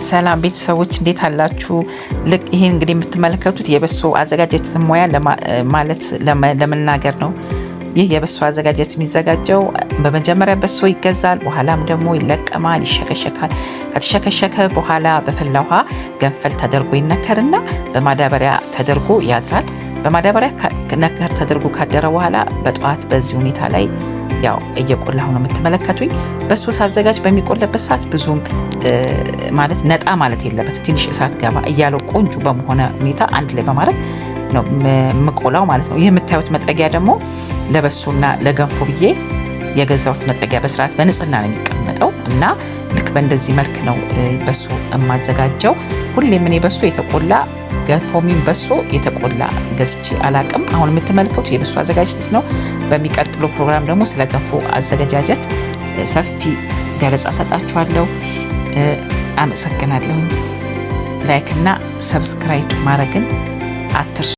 ሰላም ቤተሰቦች፣ እንዴት አላችሁ? ልክ ይሄን እንግዲህ የምትመለከቱት የበሶ አዘጋጀት ሙያ ማለት ለመናገር ነው። ይህ የበሶ አዘጋጀት የሚዘጋጀው በመጀመሪያ በሶ ይገዛል። በኋላም ደግሞ ይለቀማል፣ ይሸከሸካል። ከተሸከሸከ በኋላ በፈላ ውሃ ገንፈል ተደርጎ ይነከርና በማዳበሪያ ተደርጎ ያድራል። በማዳበሪያ ነከር ተደርጎ ካደረ በኋላ በጠዋት በዚህ ሁኔታ ላይ ያው እየቆላሁ ነው የምትመለከቱኝ። በሶ ሳዘጋጅ በሚቆለበት ሰዓት ብዙም ማለት ነጣ ማለት የለበትም። ትንሽ እሳት ገባ እያለው ቆንጆ በመሆነ ሁኔታ አንድ ላይ በማድረግ ነው ምቆላው ማለት ነው። ይህ የምታዩት መጥረጊያ ደግሞ ለበሶና ለገንፎ ብዬ የገዛሁት መጥረጊያ በስርዓት በንጽህና ነው የሚቀመጠው እና ልክ በእንደዚህ መልክ ነው በሶ የማዘጋጀው። ሁሌም እኔ በሶ የተቆላ ገንፎሚን በሶ የተቆላ ገዝቼ አላቅም። አሁን የምትመለከቱት የበሶ አዘጋጀት ነው። በሚቀጥለው ፕሮግራም ደግሞ ስለ ገንፎ አዘገጃጀት ሰፊ ገለጻ ሰጣችኋለሁ። አመሰግናለሁ። Like እና subscribe ማድረግን አትርሱ።